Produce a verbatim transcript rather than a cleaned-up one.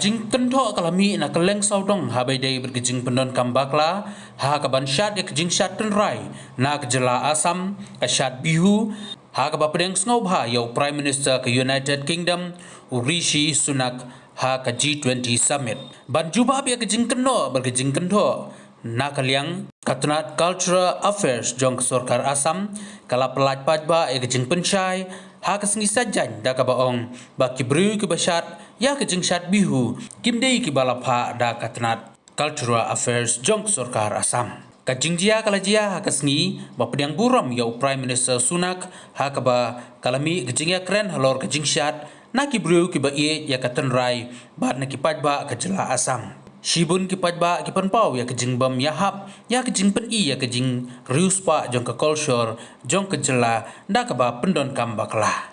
Jingkynthoh ka la mih na kylleng sawdong ha ba ïadei bad ka jingpyndonkam bakla ha kaban shad ïa ka jingshad tynrai na ka jylla Assam, ka shad Bihu, ha kaba pdiang sngewbha ïa u Prime Minister ka United Kingdom, u Rishi Sunak, ha ka G twenty Summit. Ban jubab ïa ka jingkynnoh bad ka jingkynthoh na ka liang, ka tnat Cultural Affairs jong ka sorkar Assam ka la pyllait paidbah ïa ka jingpynshai ha ka sngi Saitjaiñ da kaba ong ba ki briew kiba shad ïa ka jingshad Bihu kim dei kiba la phah da ka tnat Cultural Affairs jong ka sorkar Assam. Ka jingjia ka la jia ha ka sngi ba pdiang burom ïa u Prime Minister Sunak, ha kaba ka la mih ka jingïakren halor ka jingshad na ki briew kiba ïeit ïa ka tynrai bad na ki paidbah ka jylla Assam. Shibun ki paidbah ki pynpaw ïa ka jingbym ïahap ïa ka jingpyni ïa ka jingriewspah jong ka kolshor jong ka jylla da kaba pyndonkam bakla.